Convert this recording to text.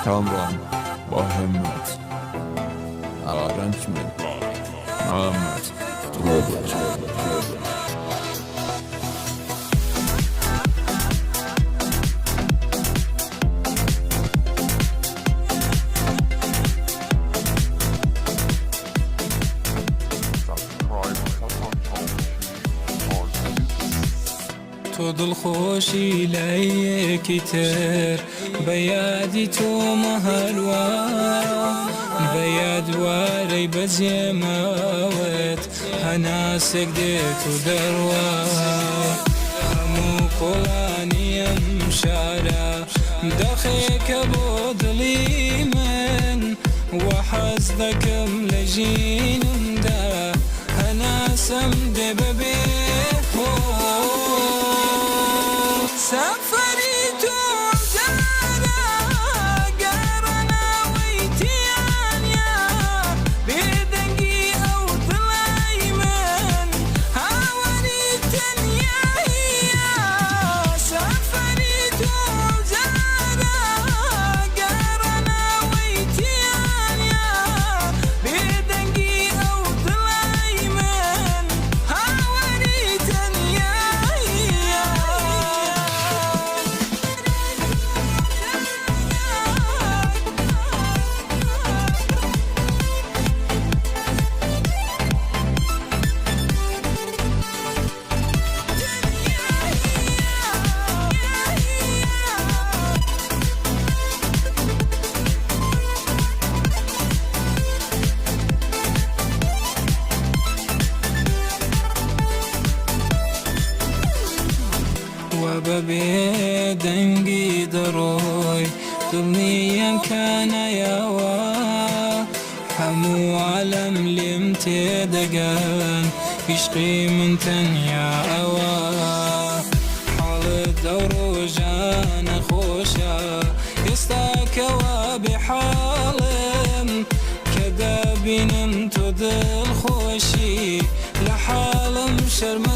کامران با همت، آرنجمن، محمد، رۆبەرت. تۆ دڵخۆشی لای یەکی تر، بە یادی تۆمە هەروا، بە یادوارەی بەجێماوت، هەناسێک دێت و دەڕوا. هەموو کۆڵانی ئەم شارە داخێکە بۆ دڵی من، وا حەز دەکەم لە ژینمدا هەناسەم دێ بەبێ هۆ. سەفەری تۆ جارە گەڕانەوەی تیانە، بێدەنگی ئەو دڵەی من هاواری تەنیاییە. سەفەری تۆ جارە گەڕانەوەی تیانە، بێدەنگی ئەو دڵەی من هاواری تەنیاییە. وە بەبێ دەنگی دەڕۆی، دڵنیام کە نایەوە. هەموو عالەم لێم تێدەگەن، عیشقی من تەنیا ئەوە. حاڵت ئەو ڕۆژانە خۆشە، ئێستاکەوە بێحاڵم، کە دەبینم تۆ دڵخۆشی لە حاڵم شەرمە.